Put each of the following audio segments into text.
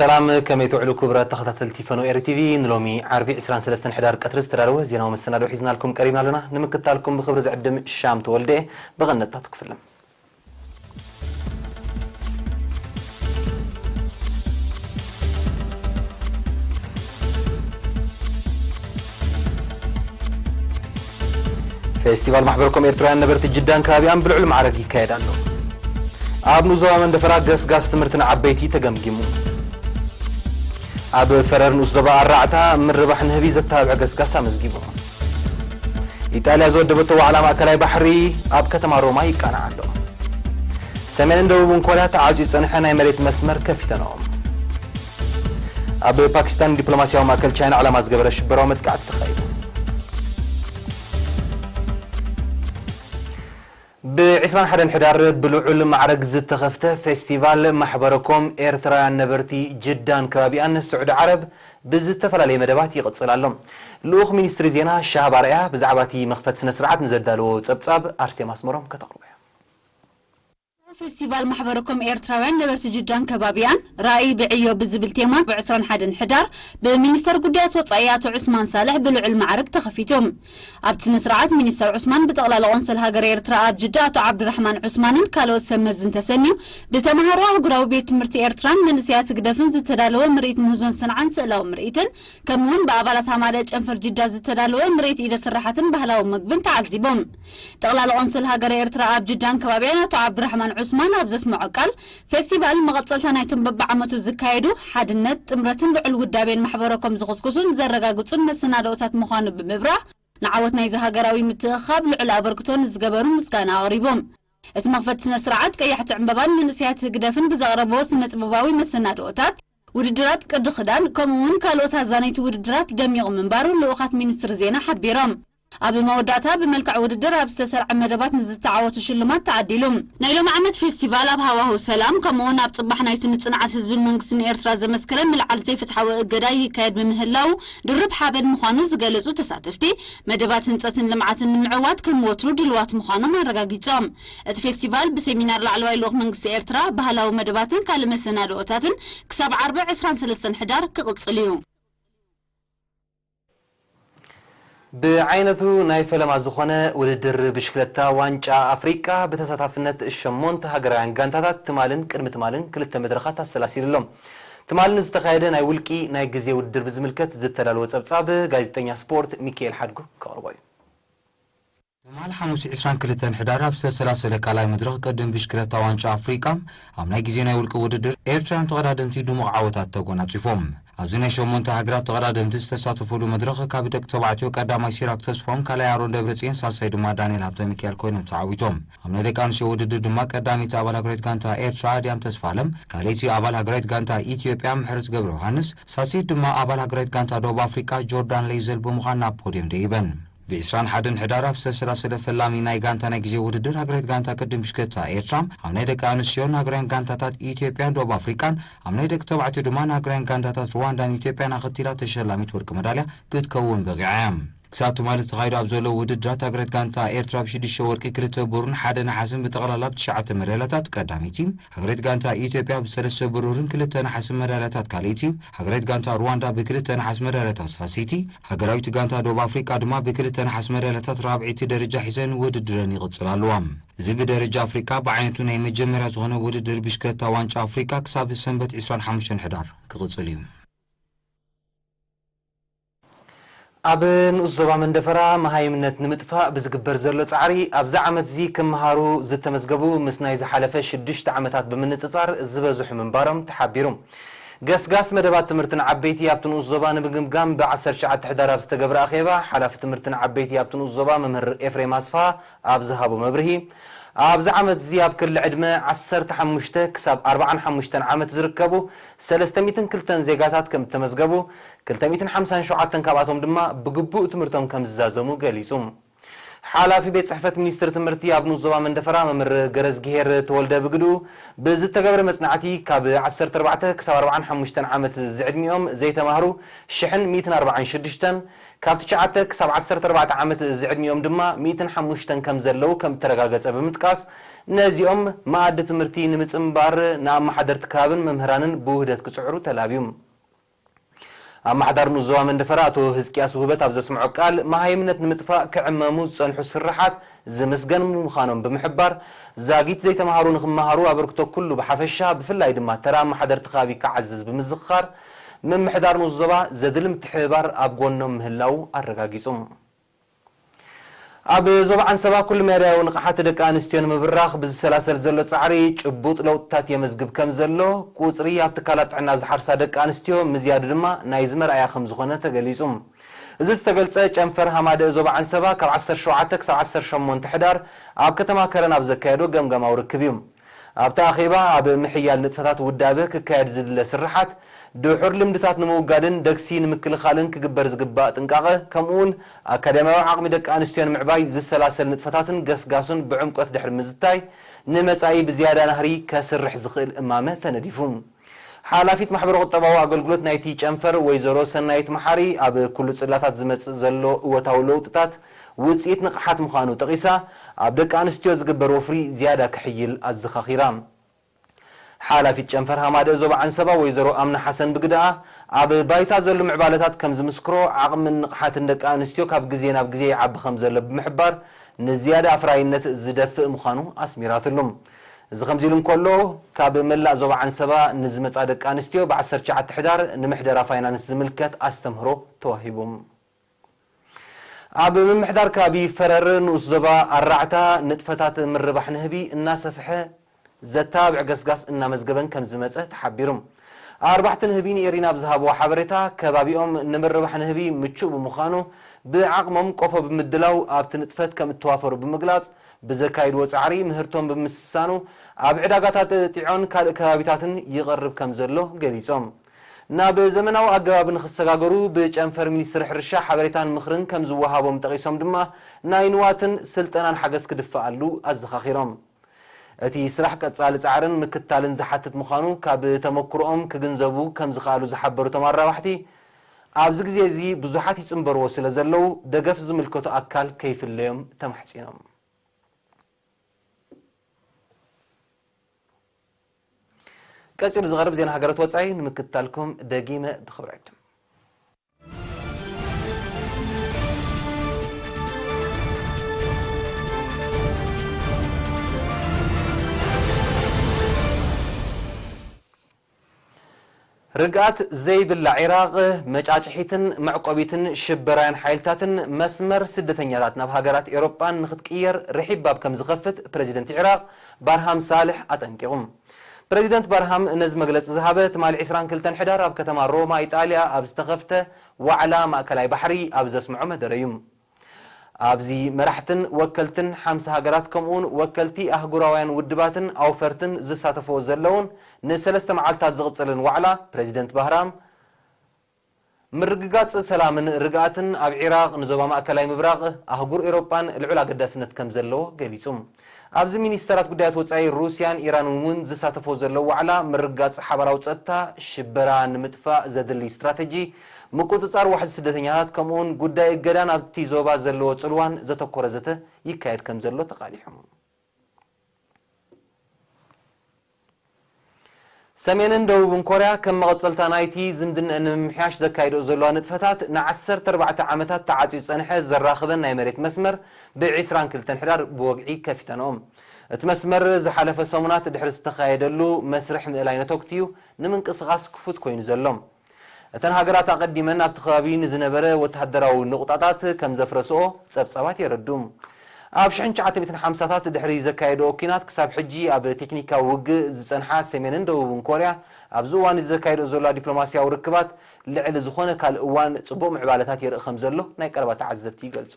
ሰላም፣ ከመይ ትውዕሉ ክቡራት ተኸታተልቲ ፈኖ ኤሪ ቲቪ? ንሎሚ ዓርቢ ዕስራን ሰለስተን ሕዳር ቀትሪ ዝተዳለወ ዜናዊ መሰናዶ ሒዝናልኩም ቀሪብና ኣለና። ንምክትታልኩም ብኽብሪ ዝዕድም ሻም ተወልደ። ብቐንደታት ክፍልም። ፌስቲቫል ማሕበረኮም ኤርትራውያን ነበርቲ ጅዳን ከባቢኣን ብልዑል ማዕረግ ይካየድ ኣሎ። ኣብ ንኡስ ዞባ መንደፈራ ገስጋስ ትምህርቲ ንዓበይቲ ተገምጊሙ። ኣብ ፈረር ንኡስ ዞባ ኣራዕታ ምርባሕ ንህቢ ዘተባብዐ ገስጋስ ኣመዝጊቡ። ኢጣልያ ዝወደበቶ ዋዕላ ማእከላይ ባሕሪ ኣብ ከተማ ሮማ ይቃናዕ ኣሎ። ሰሜንን ደቡብን ኮርያ ተዓጽዩ ዝጸንሐ ናይ መሬት መስመር ከፊተንኦም። ኣብ ፓኪስታን ዲፕሎማስያዊ ማእከል ቻይና ዕላማ ዝገበረ ሽበራዊ መጥቃዕቲ ተኻይዱ። ብ ዕስራን ሓደን ሕዳር ብልዑል ማዕረግ ዝተኸፍተ ፌስቲቫል ማሕበረኮም ኤርትራውያን ነበርቲ ጅዳን ከባቢኣን ስዑዲ ዓረብ ብዝተፈላለየ መደባት ይቕጽል ኣሎ። ልኡኽ ሚኒስትሪ ዜና ሻሃብ ኣርኣያ ብዛዕባ እቲ መኽፈቲ ስነ ስርዓት ንዘዳለዎ ጸብጻብ ኣርሴማ ኣስመሮም ከተቕርቦ እያ። ፌስቲቫል ማሕበረኮም ኤርትራውያን ነበርቲ ጅዳን ከባቢኣን ራእይ ብዕዮ ብዝብል ቴማ ብ ዕስራን ሓደን ሕዳር ብሚኒስተር ጉዳያት ወጻኢ ኣቶ ዑስማን ሳልሕ ብልዑል ማዕረግ ተኸፊቱ። ኣብቲ ስነ ስርዓት ሚኒስተር ዑስማን ብጠቕላላ ቆንሰል ሃገር ኤርትራ ኣብ ጅዳ ኣቶ ዓብዱራሕማን ዑስማንን ካልኦት ሰብ መዝን ተሰንዩ ብተምሃሮ ኣህጉራዊ ቤት ትምህርቲ ኤርትራን መንእሰያት ህግደፍን ዝተዳለወ ምርኢት ምህዞን ሰንዓን ስእላዊ ምርኢትን ከምኡውን ብኣባላት ኣማልእ ጨንፈር ጅዳ ዝተዳለወ ምርኢት ኢደ ስራሓትን ባህላዊ ምግብን ተዓዚቦም። ጠቕላሊ ቆንስል ሃገረ ኤርትራ ኣብ ጅዳን ከባቢኣን ኣቶ ዓብዱራሕማን ዑስማን ኣብ ዘስምዖ ቃል፣ ፌስቲቫል መቐጸልታ ናይቶም በብዓመቱ ዝካየዱ ሓድነት፣ ጥምረትን ልዑል ውዳቤን ማሕበረኮም ዝኹስኩሱን ዘረጋግጹን መሰናድኦታት ምዃኑ ብምብራህ፣ ንዓወት ናይዚ ሃገራዊ ምትእኽኻብ ልዑል ኣበርክቶ ንዝገበሩ ምስጋና ኣቕሪቦም። እቲ መኽፈቲ ስነ ስርዓት ቀያሕቲ ዕምበባን መንእሰያት ህግደፍን ብዘቕረብዎ ስነ ጥበባዊ መሰናድኦታት፣ ውድድራት ቅዲ ክዳን፣ ከምኡ እውን ካልኦት ኣዛነይቲ ውድድራት ደሚቑ ምንባሩ ልኡኻት ሚኒስትሪ ዜና ሓቢሮም። ኣብ መወዳእታ ብመልክዕ ውድድር ኣብ ዝተሰርዐ መደባት ንዝተዓወቱ ሽልማት ተዓዲሉ። ናይ ሎሚ ዓመት ፌስቲቫል ኣብ ሃዋህው ሰላም፣ ከምኡ እውን ኣብ ጽባሕ ናይቲ ንጽንዓት ህዝብን መንግስትን ኤርትራ ዘመስከረ ምልዓል ዘይፍትሓዊ እገዳ ይካየድ ብምህላው ድርብ ሓበን ምዃኑ ዝገለጹ ተሳተፍቲ፣ መደባት ህንጸትን ልምዓትን ንምዕዋት ከም ወትሩ ድልዋት ምዃኖም ኣረጋጊጾም። እቲ ፌስቲቫል ብሴሚናር ላዕለዋይ ልኡኽ መንግስቲ ኤርትራ፣ ባህላዊ መደባትን ካልእ መሰናድኦታትን ክሳብ ዓርቢ ዕስራን ሰለስተን ሕዳር ክቕጽል እዩ። ብዓይነቱ ናይ ፈለማ ዝኾነ ውድድር ብሽክለታ ዋንጫ ኣፍሪቃ ብተሳታፍነት ሸሞንተ ሃገራውያን ጋንታታት ትማልን ቅድሚ ትማልን ክልተ መድረኻት ኣሰላሲሉ ኣሎ። ትማልን ዝተኻየደ ናይ ውልቂ ናይ ግዜ ውድድር ብዝምልከት ዝተዳለወ ጸብጻብ ጋዜጠኛ ስፖርት ሚካኤል ሓድጉ ከቕርቦ እዩ። ትማል ሓሙስ ዕስራን ክልተን ሕዳር ኣብ ዝተሰላሰለ ካልኣይ መድረኽ ቅድም ብሽክለታ ዋንጫ ኣፍሪቃ ኣብ ናይ ግዜ ናይ ውልቂ ውድድር ኤርትራውያን ተቐዳደምቲ ድሙቕ ዓወታት ተጎናጺፎም። ኣብዚ ናይ ሸሞንተ ሃገራት ተቐዳደምቲ ዝተሳተፉሉ መድረኽ ካብ ደቂ ተባዕትዮ ቀዳማይ ሲራክ ተስፎም፣ ካልኣይ ኣሮን ደብረጽዮን፣ ሳልሳይ ድማ ዳንኤል ሃብተ ሚካኤል ኮይኖም ተዓዊቶም። ኣብ ናይ ደቂ ኣንስትዮ ውድድር ድማ ቀዳመይቲ ኣባል ሃገራዊት ጋንታ ኤርትራ ኣድያም ተስፋለም፣ ካልኣይቲ ኣባል ሃገራዊት ጋንታ ኢትዮጵያ ምሕረት ገብረ ዮሃንስ፣ ሳልሰይቲ ድማ ኣባል ሃገራዊት ጋንታ ደቡብ ኣፍሪቃ ጆርዳን ሌይዘል ብምዃን ናብ ፖድዮም ደይበን። ብዕስራን ሓደን ሕዳር ኣብ ዝተሰላሰለ ፈላሚ ናይ ጋንታ ናይ ግዜ ውድድር ሃገራዊት ጋንታ ቅድም ብሽክለታ ኤርትራ ኣብ ናይ ደቂ ኣንስትዮን ሃገራውያን ጋንታታት ኢትዮጵያን ደቡብ ኣፍሪቃን ኣብ ናይ ደቂ ተባዕትዮ ድማ ንሃገራውያን ጋንታታት ሩዋንዳን ኢትዮጵያን ኣኸቲላ ተሸላሚት ወርቂ መዳልያ ክትከውን በቒዓ እያ። ክሳብ ትማሊ ተኻይዱ ኣብ ዘለዉ ውድድራት ሃገራዊት ጋንታ ኤርትራ ብሽዱሽተ ወርቂ፣ ክልተ ብሩርን ሓደ ነሓስን ብጠቕላላ ብትሽዓተ መዳልያታት ቀዳመይቲ፣ ሃገራዊት ጋንታ ኢትዮጵያ ብሰለስተ ብሩርን ክልተ ነሓስን መዳልያታት ካልኣይቲ፣ ሃገራዊት ጋንታ ሩዋንዳ ብክልተ ነሓስ መዳልያታት ሳልሰይቲ፣ ሃገራዊት ጋንታ ደቡብ ኣፍሪቃ ድማ ብክልተ ነሓስ መዳልያታት ራብዐይቲ ደረጃ ሒዘን ውድድረን ይቕጽላ ኣለዋ። እዚ ብደረጃ ኣፍሪቃ ብዓይነቱ ናይ መጀመርያ ዝኾነ ውድድር ብሽክለታ ዋንጫ ኣፍሪቃ ክሳብ ሰንበት ዕስራን ሓሙሽተን ሕዳር ክቕጽል እዩ። ኣብ ንኡስ ዞባ መንደፈራ መሃይምነት ንምጥፋእ ብዝግበር ዘሎ ጻዕሪ ኣብዚ ዓመት እዚ ክመሃሩ ዝተመዝገቡ ምስ ናይ ዝሓለፈ ሽዱሽተ ዓመታት ብምንጽጻር ዝበዝሑ ምንባሮም ተሓቢሩ። ገስጋስ መደባት ትምህርቲ ንዓበይቲ ኣብቲ ንኡስ ዞባ ንምግምጋም ብ ዓሰርተ ትሽዓተ ሕዳር ኣብ ዝተገብረ ኣኼባ ሓላፊ ትምህርቲ ንዓበይቲ ኣብቲ ንኡስ ዞባ መምህር ኤፍሬም ኣስፍሃ ኣብ ዝሃቦ መብርሂ ኣብዚ ዓመት እዚ ኣብ ክሊ ዕድመ ዓሰርተ ሓሙሽተ ክሳብ ኣርባዓን ሓሙሽተን ዓመት ዝርከቡ ሰለስተ ሚእትን ክልተን ዜጋታት ከም እተመዝገቡ፣ ክልተ ሚእትን ሓምሳን ሸውዓተን ካብኣቶም ድማ ብግቡእ ትምህርቶም ከም ዝዛዘሙ ገሊጹ። ሓላፊ ቤት ጽሕፈት ሚኒስትሪ ትምህርቲ ኣብ ንኡስ ዞባ መንደፈራ መምህር ገረዝግሄር ተወልደ ብግድኡ፣ ብዝተገብረ መጽናዕቲ ካብ ዓሰርተ ኣርባዕተ ክሳብ ኣርባዓን ሓሙሽተን ዓመት ዝዕድሚኦም ዘይተማህሩ ሽሕን ሚእትን ኣርባዓን ሽዱሽተን፣ ካብ ትሽዓተ ክሳብ ዓሰርተ ኣርባዕተ ዓመት ዝዕድሚኦም ድማ ሚእትን ሓሙሽተን ከም ዘለዉ ከም እተረጋገጸ ብምጥቃስ፣ ነዚኦም መኣዲ ትምህርቲ ንምጽንባር ንኣመሓደርቲ ከባብን መምህራንን ብውህደት ክጽዕሩ ተላብዩ። ኣመሓዳሪ ንኡስ ዞባ መንደፈራ ኣቶ ህዝቅያስ ውህበት ኣብ ዘስምዖ ቃል፣ መሃይምነት ንምጥፋእ ክዕመሙ ዝጸንሑ ስርሓት ዝምስገን ምዃኖም ብምሕባር፣ ዛጊት ዘይተማሃሩ ንኽመሃሩ ኣበርክቶ ኩሉ ብሓፈሻ፣ ብፍላይ ድማ ተራ ኣመሓደርቲ ከባቢ ክዓዝዝ ብምዝኽኻር፣ ምምሕዳር ንኡስ ዞባ ዘድሊ ምትሕብባር ኣብ ጎኖም ምህላዉ ኣረጋጊጹ። ኣብ ዞባ ዓንሰባ ኩሉ መዳያዊ ንቕሓት ደቂ ኣንስትዮ ንምብራኽ ብዝሰላሰል ዘሎ ጻዕሪ ጭቡጥ ለውጥታት የመዝግብ ከም ዘሎ፣ ቁጽሪ ኣብ ትካላት ጥዕና ዝሓርሳ ደቂ ኣንስትዮ ምዝያዱ ድማ ናይዚ መርኣያ ከም ዝኾነ ተገሊጹ። እዚ ዝተገልጸ ጨንፈር ሃማደእ ዞባ ዓንሰባ ካብ ዓሰርተ ሸውዓተ ክሳብ ዓሰርተ ሸሞንተ ሕዳር ኣብ ከተማ ከረን ኣብ ዘካየዶ ገምጋማዊ ርክብ እዩ። ኣብቲ ኣኼባ ኣብ ምሕያል ንጥፈታት ውዳበ ክካየድ ዝድለ ስርሓት፣ ድሑር ልምድታት ንምውጋድን ደግሲ ንምክልኻልን ክግበር ዝግባእ ጥንቃቐ፣ ከምኡውን ኣካዳሚያዊ ዓቕሚ ደቂ ኣንስትዮ ንምዕባይ ዝሰላሰል ንጥፈታትን ገስጋሱን ብዕምቆት ድሕሪ ምዝታይ፣ ንመጻኢ ብዝያዳ ናህሪ ከስርሕ ዝኽእል እማመ ተነዲፉ። ሓላፊት ማሕበረ ቁጠባዊ ኣገልግሎት ናይቲ ጨንፈር ወይዘሮ ሰናይት መሓሪ፣ ኣብ ኩሉ ጽላታት ዝመጽእ ዘሎ እወታዊ ለውጥታት ውጽኢት ንቕሓት ምዃኑ ጠቒሳ፣ ኣብ ደቂ ኣንስትዮ ዝግበር ወፍሪ ዝያዳ ክሕይል ኣዘኻኺራ። ሓላፊት ጨንፈር ሃማደእ ዞባ ዓንሰባ ወይዘሮ ኣምና ሓሰን ብግደኣ፣ ኣብ ባይታ ዘሎ ምዕባለታት ከም ዝምስክሮ፣ ዓቕምን ንቕሓትን ደቂ ኣንስትዮ ካብ ግዜ ናብ ግዜ ይዓቢ ከም ዘሎ ብምሕባር፣ ንዝያዳ ኣፍራይነት ዝደፍእ ምዃኑ ኣስሚራትሉ። እዚ ከምዚ ኢሉ እንከሎ፣ ካብ መላእ ዞባ ዓንሰባ ንዝመጻ ደቂ ኣንስትዮ ብ ዓሰርተ ትሽዓተ ሕዳር ንምሕደራ ፋይናንስ ዝምልከት ኣስተምህሮ ተዋሂቡ። ኣብ ምምሕዳር ከባቢ ፈረር ንኡስ ዞባ ኣራዕታ ንጥፈታት ምርባሕ ንህቢ እናሰፍሐ ዘተባብዕ ገስጋስ እናመዝገበን ከም ዝመጸ ተሓቢሩ። ኣርባሕቲ ንህቢ ንኤሪና ኣብ ዝሃብዎ ሓበሬታ፣ ከባቢኦም ንምርባሕ ንህቢ ምቹእ ብምዃኑ፣ ብዓቕሞም ቆፎ ብምድላው ኣብቲ ንጥፈት ከም እተዋፈሩ ብምግላጽ፣ ብዘካይድዎ ጻዕሪ ምህርቶም ብምስሳኑ፣ ኣብ ዕዳጋታት ጢዖን ካልእ ከባቢታትን ይቐርብ ከም ዘሎ ገሊጾም። ናብ ዘመናዊ ኣገባብ ንኽሰጋገሩ ብጨንፈር ሚኒስትሪ ሕርሻ ሓበሬታን ምኽርን ከም ዝወሃቦም ጠቒሶም ድማ፣ ናይ ንዋትን ስልጠናን ሓገዝ ክድፈኣሉ ኣዘኻኺሮም። እቲ ስራሕ ቀጻሊ ጻዕርን ምክትታልን ዝሓትት ምዃኑ ካብ ተመክሮኦም ክግንዘቡ ከም ዝኸኣሉ ዝሓበሩ እቶም ኣራባሕቲ፣ ኣብዚ ግዜ እዚ ብዙሓት ይጽንበርዎ ስለ ዘለዉ፣ ደገፍ ዝምልከቶ ኣካል ከይፍለዮም ተማሕጺኖም። ቀጺሉ ዝቐርብ ዜና ሃገራት ወጻኢ ንምክትታልኩም ደጊመ ብኽብሪ ዕድም። ርግኣት ዘይብላ ዒራቕ፣ መጫጭሒትን መዕቆቢትን ሽበራውያን ሓይልታትን መስመር ስደተኛታት ናብ ሃገራት ኤውሮጳን ንኽትቅየር ርሒብ ባብ ከም ዝኸፍት ፕረዚደንት ዒራቕ ባርሃም ሳልሕ ኣጠንቂቑ። ፕረዚደንት ባርሃም ነዚ መግለጺ ዝሃበ ትማሊ ዕስራን ክልተን ሕዳር ኣብ ከተማ ሮማ ኢጣልያ ኣብ ዝተኸፍተ ዋዕላ ማእከላይ ባሕሪ ኣብ ዘስምዖ መደረ እዩ። ኣብዚ መራሕትን ወከልትን ሓምሳ ሃገራት ከምኡውን ወከልቲ ኣህጉራውያን ውድባትን ኣውፈርትን ዝሳተፍዎ ዘለውን ንሰለስተ መዓልታት ዝቕጽልን ዋዕላ፣ ፕረዚደንት ባርሃም፣ ምርግጋጽ ሰላምን ርግኣትን ኣብ ዒራቕ፣ ንዞባ ማእከላይ ምብራቕ፣ ኣህጉር ኤውሮጳን ልዑል ኣገዳስነት ከም ዘለዎ ገሊጹ። ኣብዚ ሚኒስተራት ጉዳያት ወጻኢ ሩስያን ኢራንን እውን ዝሳተፎ ዘለዉ ዋዕላ፣ ምርግጋጽ ሓባራዊ ጸጥታ፣ ሽበራ ንምጥፋእ ዘድሊ ስትራተጂ፣ ምቁጽጻር ዋሕዚ ስደተኛታት፣ ከምኡውን ጉዳይ እገዳ ናብቲ ዞባ ዘለዎ ጽልዋን ዘተኮረ ዘተ ይካየድ ከም ዘሎ ተቓሊሑ። ሰሜንን ደቡብን ኮርያ ከም መቐጸልታ ናይቲ ዝምድንአን ንምምሕያሽ ዘካይድኦ ዘለዋ ንጥፈታት፣ ንዓሰርተ ኣርባዕተ ዓመታት ተዓጽዩ ዝጸንሐ ዘራኽበን ናይ መሬት መስመር ብ ዕስራን ክልተን ሕዳር ብወግዒ ከፊተንኦ። እቲ መስመር ዝሓለፈ ሰሙናት ድሕሪ ዝተኻየደሉ መስርሕ ምእላይ ነተጉቲ እዩ ንምንቅስቓስ ክፉት ኮይኑ ዘሎ። እተን ሃገራት ኣቐዲመን ኣብቲ ከባቢ ንዝነበረ ወተሃደራዊ ንቑጣታት ከም ዘፍረስኦ ጸብጻባት የረዱ። ኣብ ሽሕን ትሽዓተ ሚእትን ሓምሳታት ድሕሪ ዘካየድኦ ኲናት ክሳብ ሕጂ ኣብ ቴክኒካዊ ውግእ ዝጸንሓ ሰሜንን ደቡብን ኮርያ፣ ኣብዚ እዋን እዚ ዘካየድኦ ዘለዋ ዲፕሎማስያዊ ርክባት ልዕሊ ዝኾነ ካልእ እዋን ጽቡቕ ምዕባለታት የርኢ ከም ዘሎ ናይ ቀረባ ተዓዘብቲ ይገልጹ።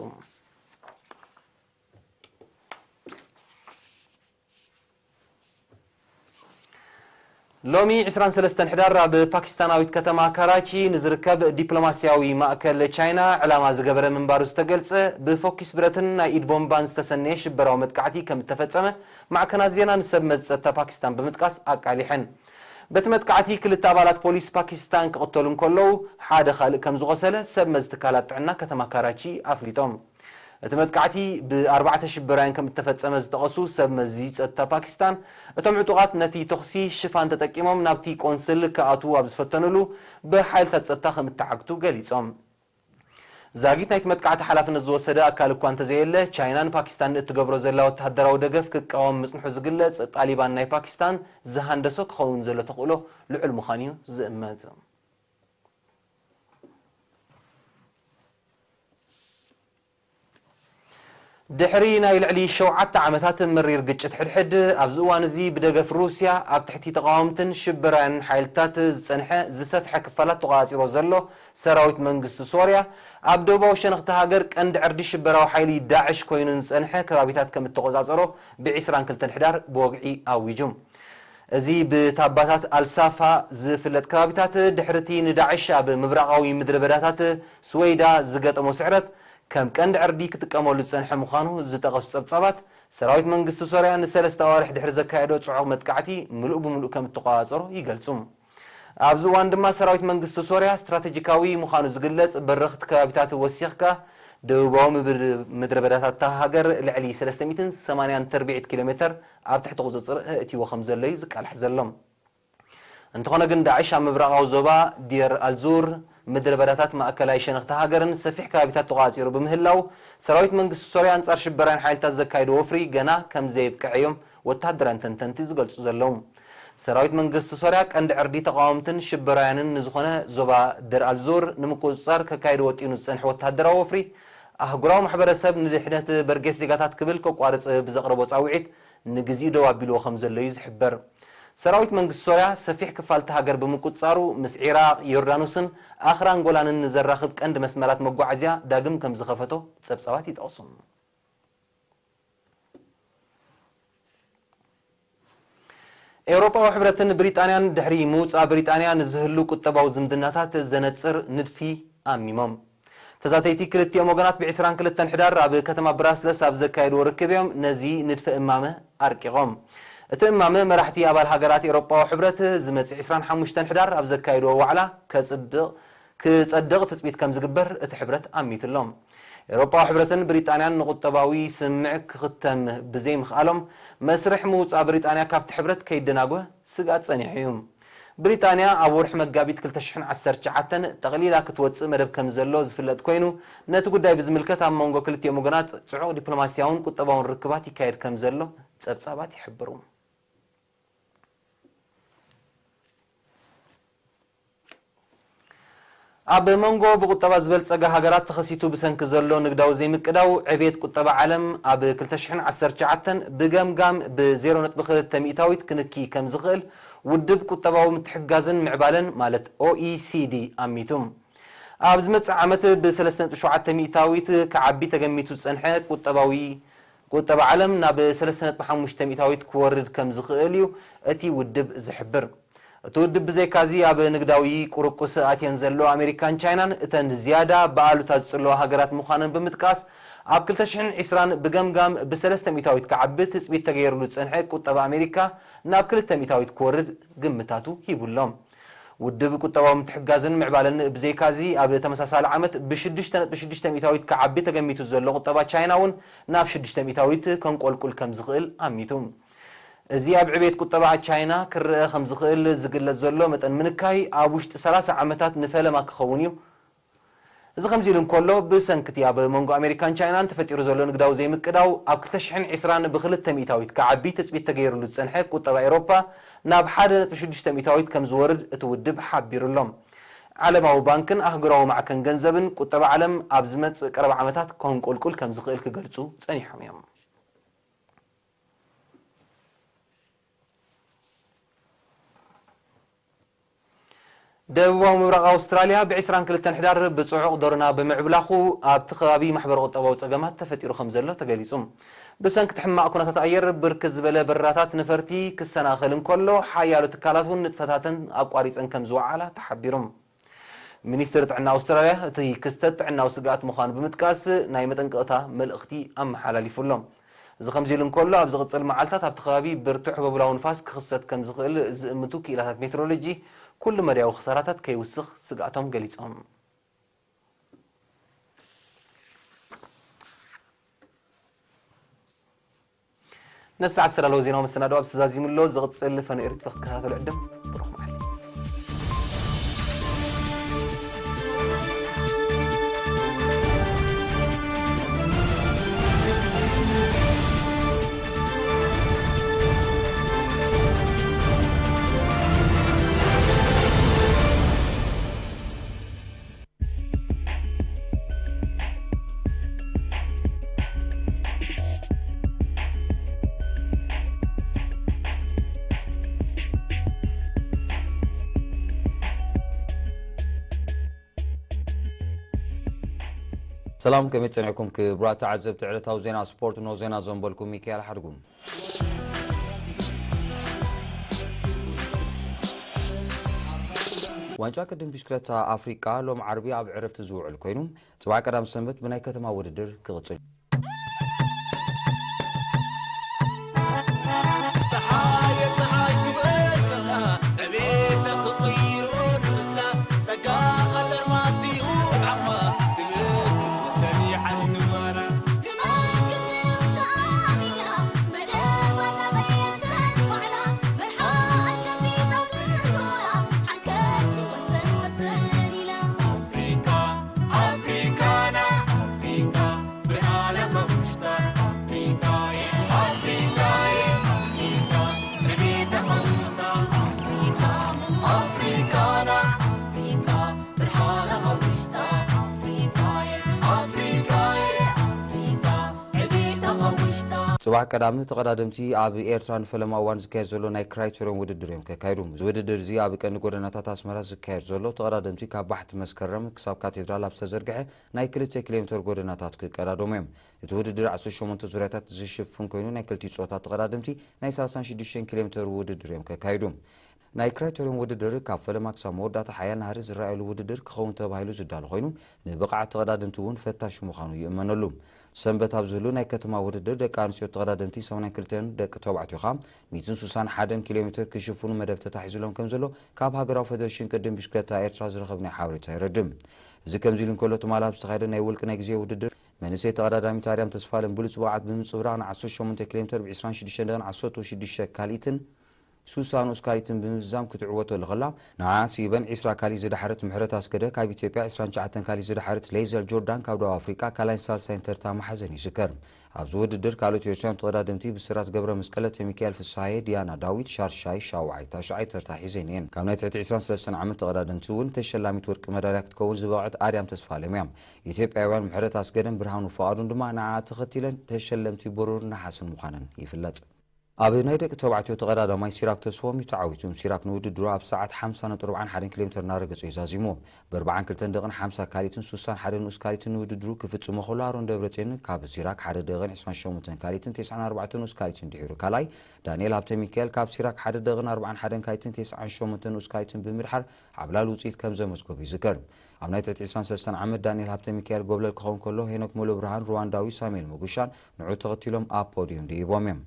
ሎሚ ዕስራን ሰለስተን ሕዳር ኣብ ፓኪስታናዊት ከተማ ካራቺ ንዝርከብ ዲፕሎማስያዊ ማእከል ቻይና ዕላማ ዝገበረ ምንባሩ ዝተገልጸ ብፎኪስ ብረትን ናይ ኢድ ቦምባን ዝተሰነየ ሽበራዊ መጥቃዕቲ ከም እተፈጸመ ማዕከናት ዜና ንሰብ መዚ ጸጥታ ፓኪስታን ብምጥቃስ ኣቃሊሐን። በቲ መጥቃዕቲ ክልተ ኣባላት ፖሊስ ፓኪስታን ክቕተሉ እንከለዉ፣ ሓደ ካልእ ከም ዝቖሰለ ሰብ መዚ ትካላት ጥዕና ከተማ ካራቺ ኣፍሊጦም። እቲ መጥቃዕቲ ብኣርባዕተ ሽበራውያን ከም እተፈጸመ ዝጠቐሱ ሰብ መዚ ጸጥታ ፓኪስታን፣ እቶም ዕጡቓት ነቲ ተኹሲ ሽፋን ተጠቂሞም ናብቲ ቆንስል ክኣትዉ ኣብ ዝፈተኑሉ፣ ብሓይልታት ጸጥታ ከም እተዓግቱ ገሊጾም። ዛጊት ናይቲ መጥቃዕቲ ሓላፍነት ዝወሰደ ኣካል እኳ እንተዘየለ፣ ቻይና ንፓኪስታን እትገብሮ ዘላ ወተሃደራዊ ደገፍ ክቃወም ምጽንሑ ዝግለጽ ጣሊባን ናይ ፓኪስታን ዝሃንደሶ ክኸውን ዘሎ ተኽእሎ ልዑል ምዃኑ'ዩ ዝእመት። ድሕሪ ናይ ልዕሊ ሸውዓተ ዓመታት መሪር ግጭት ሕድሕድ፣ ኣብዚ እዋን እዚ ብደገፍ ሩስያ ኣብ ትሕቲ ተቓወምትን ሽበራውያንን ሓይልታት ዝጸንሐ ዝሰፍሐ ክፋላት ተቖጻጺሮ ዘሎ ሰራዊት መንግስቲ ሶርያ፣ ኣብ ደቡባዊ ሸነኽቲ ሃገር ቀንዲ ዕርዲ ሽበራዊ ሓይሊ ዳዕሽ ኮይኑ ዝጸንሐ ከባቢታት ከም እተቖጻጸሮ ብዒስራን ክልተን ሕዳር ብወግዒ ኣዊጁ። እዚ ብታባታት ኣልሳፋ ዝፍለጥ ከባቢታት፣ ድሕሪቲ ንዳዕሽ ኣብ ምብራቓዊ ምድረ በዳታት ስወይዳ ዝገጠሞ ስዕረት፣ ከም ቀንዲ ዕርዲ ክጥቀመሉ ዝጸንሐ ምዃኑ ዝጠቐሱ ጸብጻባት፣ ሰራዊት መንግስቲ ሶርያ ንሰለስተ ኣዋርሕ ድሕሪ ዘካየዶ ጽዑቕ መጥቃዕቲ፣ ምሉእ ብምሉእ ከም እተቆጻጸሮ ይገልጹ። ኣብዚ እዋን ድማ ሰራዊት መንግስቲ ሶርያ ስትራተጂካዊ ምዃኑ ዝግለጽ በረኽቲ ከባቢታት ወሲኽካ፣ ደቡባዊ ምብር-፣ ምድረ በዳታት እታ ሃገር ልዕሊ ሰለስተ ሚእትን ሰማንያን ተርቢዒት ኪሎ ሜተር ኣብ ትሕቲ ቁጽጽር ኣእትይዎ ከም ዘሎ እዩ ዝቃላሕ ዘሎ። እንተኾነ ግን ዳዕሽ ኣብ ምብራቓዊ ዞባ ዲር ኣልዙር፣ ምድረ በዳታት ማእከላይ ሸነኽቲ ሃገርን ሰፊሕ ከባቢታት ተቆጻጺሩ ብምህላው፣ ሰራዊት መንግስቲ ሶርያ ኣንጻር ሽበራውያን ሓይልታት ዘካየዶ ወፍሪ ገና ከም ዘየብቅዐ እዮም ወተሃደራውያን ተንተንቲ ዝገልጹ ዘለዉ። ሰራዊት መንግስቲ ሶርያ ቀንዲ ዕርዲ ተቓወምትን ሽበራውያንን ንዝኾነ ዞባ ደር ኣልዙር ንምቁጽጻር ከካይዶ ወጢኑ ዝጸንሐ ወተሃደራዊ ወፍሪ፣ ኣህጉራዊ ማሕበረሰብ ንድሕነት በርጌስ ዜጋታት ክብል ከቋርጽ ብዘቕረቦ ጻውዒት ንግዚኡ ደው ኣቢልዎ ከም ዘሎ እዩ ዝሕበር። ሰራዊት መንግስቲ ሶርያ ሰፊሕ ክፋል እታ ሃገር ብምቁጽጻሩ፣ ምስ ዒራቕ፣ ዮርዳኖስን ኣኽራን ጎላንን ንዘራኽብ ቀንዲ መስመራት መጓዓዝያ ዳግም ከም ዝኸፈቶ ጸብጻባት ይጠቕሱ። ኤውሮጳዊ ሕብረትን ብሪጣንያን ድሕሪ ምውጻእ ብሪጣንያ ንዝህሉ ቁጠባዊ ዝምድናታት ዘነጽር ንድፊ ኣሚሞም። ተዛተይቲ ክልቲኦም ወገናት ብዒስራን ክልተን ሕዳር ኣብ ከተማ ብራስለስ ኣብ ዘካየድዎ ርክብ እዮም ነዚ ንድፈ እማመ ኣርቂቖም። እቲ እማመ መራሕቲ ኣባል ሃገራት ኤውሮጳዊ ሕብረት ዝመጽእ ዒስራን ሓሙሽተን ሕዳር ኣብ ዘካየድዎ ዋዕላ ከጽድቕ ክጸድቕ ትጽቢት ከም ዝግበር እቲ ሕብረት ኣሚቱ ኣሎ። ኤውሮጳዊ ሕብረትን ብሪጣንያን ንቁጠባዊ ስምምዕ ክኽተም ብዘይምኽኣሎም፣ መስርሕ ምውጻእ ብሪጣንያ ካብቲ ሕብረት ከይደናጎ ስግኣት ጸኒሑ እዩ። ብሪጣንያ ኣብ ወርሒ መጋቢት ክልተ ሽሕን ዓሰርተ ትሽዓተን ጠቕሊላ ክትወጽእ መደብ ከም ዘሎ ዝፍለጥ ኮይኑ፣ ነቲ ጉዳይ ብዝምልከት ኣብ መንጎ ክልቲኦም ወገናት ጽዑቕ ዲፕሎማስያውን ቁጠባውን ርክባት ይካየድ ከም ዘሎ ጸብጻባት ይሕብሩ። ኣብ መንጎ ብቁጠባ ዝበልጸጋ ሃገራት ተኸሲቱ ብሰንኪ ዘሎ ንግዳዊ ዘይምቅዳው፣ ዕብየት ቁጠባ ዓለም ኣብ ክልተ ሽሕን ዓሰርተ ትሽዓተን ብገምጋም ብዜሮ ነጥቢ ክልተ ሚእታዊት ክንኪ ከም ዝኽእል ውድብ ቁጠባዊ ምትሕግጋዝን ምዕባለን ማለት ኦኢሲዲ ኣሚቱ። ኣብ ዝመጽእ ዓመት ብሰለስተ ነጥቢ ሸውዓተ ሚእታዊት ክዓቢ ተገሚቱ ዝጸንሐ ቁጠባዊ ቁጠባ ዓለም ናብ ሰለስተ ነጥቢ ሓሙሽተ ሚእታዊት ክወርድ ከም ዝኽእል እዩ እቲ ውድብ ዝሕብር። እቲ ውድብ ብዘይካዚ ኣብ ንግዳዊ ቁርቁስ ኣትየን ዘለዋ ኣሜሪካን ቻይናን እተን ዝያዳ ብኣሉታ ዝጽለዋ ሃገራት ምዃነን ብምጥቃስ፣ ኣብ ክልተ ሽሕን ዕስራን ብገምጋም ብሰለስተ ሚእታዊት ክዓቢ ትጽቢት ተገይርሉ ዝጸንሐ ቁጠባ ኣሜሪካ ናብ ክልተ ሚእታዊት ክወርድ ግምታቱ ሂቡ ኣሎ። ውድብ ቁጠባዊ ምትሕግጋዝን ምዕባለን ብዘይካዚ ኣብ ተመሳሳሊ ዓመት ብሽዱሽተ ነጥቢ ሽዱሽተ ሚእታዊት ክዓቢ ተገሚቱ ዘሎ ቁጠባ ቻይና እውን ናብ ሽዱሽተ ሚእታዊት ከንቆልቁል ከም ዝኽእል ኣሚቱ። እዚ ኣብ ዕብየት ቁጠባ ቻይና ክረኣ ከም ዝኽእል ዝግለጽ ዘሎ መጠን ምንካይ ኣብ ውሽጢ ሰላሳ ዓመታት ንፈለማ ክኸውን እዩ። እዚ ከምዚ ኢሉ እንከሎ፣ ብሰንኪ እቲ ኣብ መንጎ ኣሜሪካን ቻይናን ተፈጢሩ ዘሎ ንግዳዊ ዘይምቅዳው፣ ኣብ ክልተ ሽሕን ዕስራን ብክልተ ሚእታዊት ክዓቢ ትጽቢት ተገይርሉ ዝጸንሐ ቁጠባ ኤውሮፓ ናብ ሓደ ነጥቢ ሽዱሽተ ሚእታዊት ከም ዝወርድ እቲ ውድብ ሓቢሩ ኣሎ። ዓለማዊ ባንክን ኣህጉራዊ ማዕከን ገንዘብን ቁጠባ ዓለም ኣብ ዝመጽእ ቀረባ ዓመታት ከንቆልቁል ከም ዝኽእል ክገልጹ ጸኒሖም እዮም። ደቡባዊ ምብራቕ ኣውስትራልያ ብ ዕስራን ክልተን ሕዳር ብጽዑቕ ዶርና ብምዕብላኹ ኣብቲ ከባቢ ማሕበረ ቁጠባዊ ጸገማት ተፈጢሩ ከም ዘሎ ተገሊጹ። ብሰንኪ እቲ ሕማቕ ኩነታት ኣየር ብርክት ዝበለ በረራታት ንፈርቲ ክሰናኸል እንከሎ ሓያሎ ትካላት እውን ንጥፈታተን ኣቋሪጸን ከም ዝወዓላ ተሓቢሩ። ሚኒስትሪ ጥዕና ኣውስትራልያ እቲ ክስተት ጥዕናዊ ስግኣት ምዃኑ ብምጥቃስ ናይ መጠንቀቕታ መልእኽቲ ኣመሓላሊፉ ኣሎ። እዚ ከምዚ ኢሉ እንከሎ ኣብ ዝቕጽል መዓልታት ኣብቲ ከባቢ ብርቱዕ ህቦብላዊ ንፋስ ክኽሰት ከም ዝኽእል ዝእምቱ ክኢላታት ሜትሮሎጂ ኩሉ መዳያዊ ክሳራታት ከይውስኽ ስግኣቶም ገሊጾም። ነዚ ሰዓት ዝተዳለወ ዜናዊ መሰናድኦ ኣብዚ ተዛዚሙ ኣሎ። ዝቕጽል ፈነው ኤሪ ቲቪ ክትከታተሉ ዕድም። ብሩኽ መዓልቲ። ሰላም፣ ከመይ ጸኒሕኩም ክቡራት ተዓዘብቲ ዕለታዊ ዜና ስፖርት? ኖ ዜና ዘንበልኩም ሚካኤል ሓድጉ። ዋንጫ ቅድም ብሽክለታ ኣፍሪቃ ሎም ዓርቢ ኣብ ዕረፍቲ ዝውዕል ኮይኑ፣ ጽባሕ ቀዳም ሰንበት ብናይ ከተማ ውድድር ክቕጽል። ጽባሕ ቀዳም ተቐዳደምቲ ኣብ ኤርትራ ንፈለማ እዋን ዝካየድ ዘሎ ናይ ክራይተርዮን ውድድር እዮም ከካይዱ። እዚ ውድድር እዚ ኣብ ቀንዲ ጎደናታት ኣስመራ ዝካየድ ዘሎ፣ ተቐዳደምቲ ካብ ባሕቲ መስከረም ክሳብ ካቴድራል ኣብ ዝተዘርግሐ ናይ ክልተ ኪሎ ሜተር ጎደናታት ክቀዳደሙ እዮም። እቲ ውድድር ዓሰርተ ሸሞንተ ዙርያታት ዝሽፍን ኮይኑ፣ ናይ ክልቲኡ ጾታ ተቐዳደምቲ ናይ ሰላሳን ሽዱሽተን ኪሎ ሜተር ውድድር እዮም ከካይዱ። ናይ ክራይተርዮን ውድድር ካብ ፈለማ ክሳብ መወዳእታ ሓያል ናህሪ ዝረኣየሉ ውድድር ክኸውን ተባሂሉ ዝዳሎ ኮይኑ፣ ንብቕዓት ተቐዳደምቲ እውን ፈታሽ ምዃኑ ይእመነሉ። ሰንበት ኣብ ዝህሉ ናይ ከተማ ውድድር ደቂ ኣንስትዮ ተቐዳደምቲ ሰማንያን ክልተን፣ ደቂ ተባዕትዮ ኸኣ ሚእትን ሱሳን ሓደን ኪሎ ሜትር ክሽፍኑ መደብ ተታሒዙሎም ከም ዘሎ ካብ ሃገራዊ ፈደረሽን ቅድም ብሽክለታ ኤርትራ ዝረኸብናዮ ሓበሬታ የረድእ። እዚ ከምዚ ኢሉ እንከሎ፣ ትማሊ ኣብ ዝተኻየደ ናይ ውልቂ ናይ ግዜ ውድድር፣ መንእሰይ ተቐዳዳሚት ኣርያም ተስፋለም ብሉጽ ብቕዓት ብምጽብራቕ ን ዓሰርተ ሸሞንተ ኪሎ ሜትር ብ ዕስራን ሽዱሽተን ደቂቕን ዓሰርተ ሽዱሽተ ካልኢትን ሱሳ ንኡስ ካልኢትን ብምዝዛም ክትዕወተሉ ከላ፣ ንዓ ስኢበን ዕስራ ካልኢት ዝደሓረት ምሕረት ኣስገደ ካብ ኢትዮጵያ፣ ዕስራን ትሽዓተን ካልኢት ዝደሓረት ሌዘል ጆርዳን ካብ ደቡብ ኣፍሪቃ ካልኣይን ሳልሳይን ተርታ መሓዘን ይዝከር። ኣብዚ ውድድር ካልኦት ኤርትራውያን ተቐዳደምቲ ብስራት ገብረ መስቀል፣ ተሚካኤል ፍስሃየ፣ ዲያና ዳዊት፣ ሻርሻይ፣ ሻውዓይ፣ ታሽዓይ ተርታ ሒዘን እየን። ካብ ናይ ትሕቲ ዕስራን ሰለስተን ዓመት ተቐዳደምቲ እውን ተሸላሚት ወርቂ መዳልያ ክትከውን ዝበቕዐት ኣርያም ተስፋለም እያ። ኢትዮጵያውያን ምሕረት ኣስገደን ብርሃኑ ፍቓዱን ድማ ንዓኣ ተኸቲለን ተሸለምቲ ብሩር ነሓስን ምዃነን ይፍለጥ። ኣብ ናይ ደቂ ተባዕትዮ ተቐዳዳማይ ሲራክ ተስፎም እዩ ተዓዊቱ። ሲራክ ንውድድሩ ኣብ ሰዓት ሓምሳ ነጥቢ ኣርባዓን ሓደን ኪሎ ሜትር እናረገጸ እዩ ዛዚሙ። ብ ኣርባዓን ክልተን ደቂቕን ሓምሳ ካልኢትን ሱሳን ሓደ ንኡስ ካልኢትን ንውድድሩ ክፍጽሞ ከሎ፣ ኣሮን ደብረጽዮን ካብ ሲራክ ሓደ ደቂቕን ዕስራን ሸሞንተን ካልኢትን ተስዓን ኣርባዕተን ንኡስ ካልኢትን ድሒሩ ካልኣይ፣ ዳንኤል ሃብተ ሚካኤል ካብ ሲራክ ሓደ ደቂቕን ኣርባዓን ሓደን ካልኢትን ተስዓን ሸሞንተን ንኡስ ካልኢትን ብምድሓር ዓብላሊ ውጽኢት ከም ዘመዝገቡ ይዝከር። ኣብ ናይ ትሕቲ ዕስራን ሰለስተን ዓመት ዳንኤል ሃብተ ሚካኤል ጎብለል ክኸውን ከሎ፣ ሄኖክ ሙሉብርሃን ሩዋንዳዊ ሳሙኤል መጉሻን ንዑ ተኸቲሎም ኣብ ፖድዩም ደይቦም እዮም።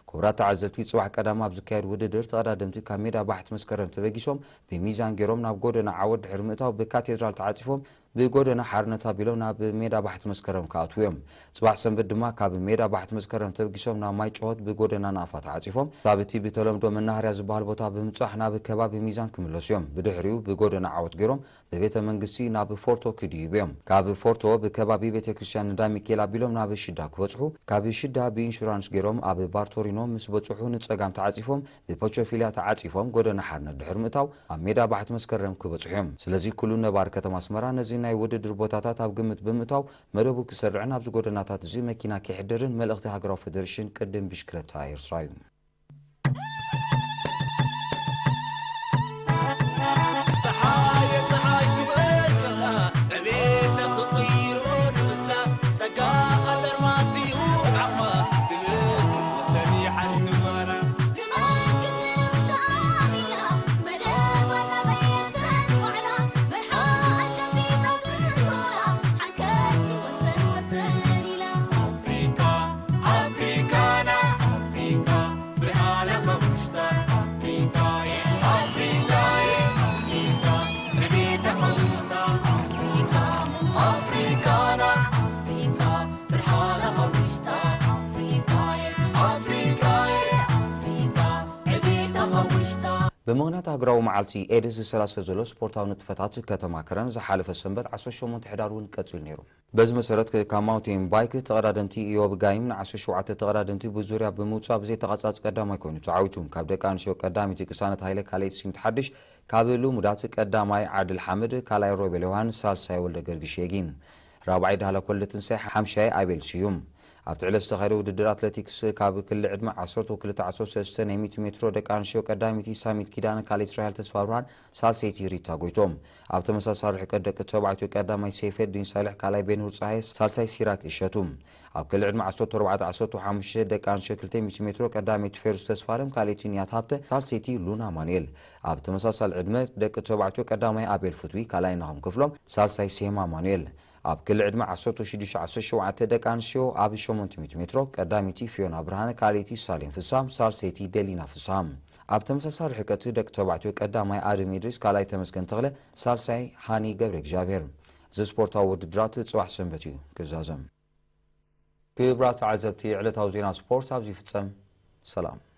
ክቡራት ተዓዘብቲ፣ ጽባሕ ቀዳም ኣብ ዝካየድ ውድድር ተቐዳደምቲ ካብ ሜዳ ባሕቲ መስከረም ተበጊሶም ብሚዛን ገይሮም ናብ ጎደና ዓወት ድሕሪ ምእታው ብካቴድራል ተዓጺፎም ብጎደና ሓርነት ኣቢሎም ናብ ሜዳ ባሕቲ መስከረም ክኣትዉ እዮም። ጽባሕ ሰንበት ድማ ካብ ሜዳ ባሕቲ መስከረም ተበጊሶም ናብ ማይ ጨሆት ብጎደና ናቕፋ ተዓጺፎም፣ ካብ እቲ ብተለምዶ መናሃርያ ዝበሃል ቦታ ብምብጻሕ ናብ ከባቢ ሚዛን ክምለሱ እዮም። ብድሕሪኡ ብጎደና ዓወት ገይሮም ብቤተ መንግስቲ ናብ ፎርቶ ክድይቡ እዮም። ካብ ፎርቶ ብከባቢ ቤተ ክርስቲያን እንዳ ሚካኤል ኣቢሎም ናብ ሽዳ ክበጽሑ፣ ካብ ሽዳ ብኢንሹራንስ ገይሮም ኣብ ባርቶሪኖ ምስ በጽሑ ንጸጋም ተዓጺፎም ብፖቾፊልያ ተዓጺፎም ጎደና ሓርነት ድሕሪ ምእታው ኣብ ሜዳ ባሕቲ መስከረም ክበጽሑ እዮም። ስለዚ ኩሉ ነባሪ ከተማ ኣስመራ ነዚ ናይ ውድድር ቦታታት ኣብ ግምት ብምእታው መደቡ ክሰርዕን ኣብዚ ጎደናታት እዚ መኪና ከይሕድርን መልእኽቲ ሃገራዊ ፈደረሽን ቅድም ብሽክለታ ኤርትራ እዩ። ብምኽንያት ሃገራዊ መዓልቲ ኤድስ ዝሰላሰል ዘሎ ስፖርታዊ ንጥፈታት ከተማ ከረን ዝሓለፈ ሰንበት ዓሰርተ ሸሞንተ ሕዳር እውን ቀጺሉ ነይሩ። በዚ መሰረት ካብ ማውንቴን ባይክ ተቐዳደምቲ ኢዮብ ጋይም ንዓሰርተ ሸውዓተ ተቐዳደምቲ ብዙርያ ብምውጻእ ብዘይተቓጻጽ ቀዳማይ ኮይኑ ተዓዊቱ። ካብ ደቂ ኣንስትዮ ቀዳመይቲ ቅሳነት ሃይለ፣ ካልኣይቲ ሲምት ሓድሽ፣ ካብ ልሙዳት ቀዳማይ ዓድል ሓመድ፣ ካልኣይ ሮቤል ዮሃንስ፣ ሳልሳይ ወልደ ገርግሽ የጊ፣ ራብዓይ ዳህላ ኮልደ ትንሳኤ፣ ሓምሻይ ኣቤል ስዩም። ኣብቲ ዕለት ዝተኻየደ ውድድር ኣትሌቲክስ ካብ ክሊ ዕድመ ዓሰርተ ክልተ ዓሰርተ ሰለስተ ናይ ሚእቲ ሜትሮ ደቂ ኣንስትዮ ቀዳመይቲ ሳሚት ኪዳነ፣ ካልኣይቲ ራሄል ተስፋብርሃን፣ ሳልሰይቲ ሪታ ጎይቶም። ኣብ ተመሳሳሊ ርሕቀት ደቂ ተባዕትዮ ቀዳማይ ሰይፈዲን ሳልሕ፣ ካልኣይ ቤንሁር ጸሃየ፣ ሳልሳይ ሲራክ እሸቱ። ኣብ ክሊ ዕድመ ዓሰርተ ኣርባዕተ ዓሰርተ ሓሙሽተ ደቂ ኣንስትዮ ክልተ ሚእቲ ሜትሮ ቀዳመይቲ ፌሩስ ተስፋለም፣ ካልኣይቲ ንያት ሃብተ፣ ሳልሰይቲ ሉና ኣማኑኤል። ኣብ ተመሳሳሊ ዕድመ ደቂ ተባዕትዮ ቀዳማይ ኣቤል ፍትዊ፣ ካልኣይ ናሆም ክፍሎም፣ ሳልሳይ ሴማ ኣማኑኤል። ኣብ ክሊ ዕድመ ዓሰርተ ሽዱሽተ ዓሰርተ ሸውዓተ ደቂ ኣንስትዮ ኣብ ሸሞንተ ሚእቲ ሜትሮ ቀዳመይቲ ፊዮና ብርሃነ፣ ካልኣይቲ ሳሌም ፍስሃም፣ ሳልሰይቲ ደሊና ፍስሃም። ኣብ ተመሳሳሊ ርሕቀት ደቂ ተባዕትዮ ቀዳማይ ኣደም ኢድሪስ፣ ካልኣይ ተመስገን ተኽለ፣ ሳልሳይ ሃኒ ገብረ እግዚኣብሔር። እዚ ስፖርታዊ ውድድራት ጽባሕ ሰንበት እዩ ክዛዘም። ክቡራት ተዓዘብቲ፣ ዕለታዊ ዜና ስፖርት ኣብዚ ይፍጸም። ሰላም።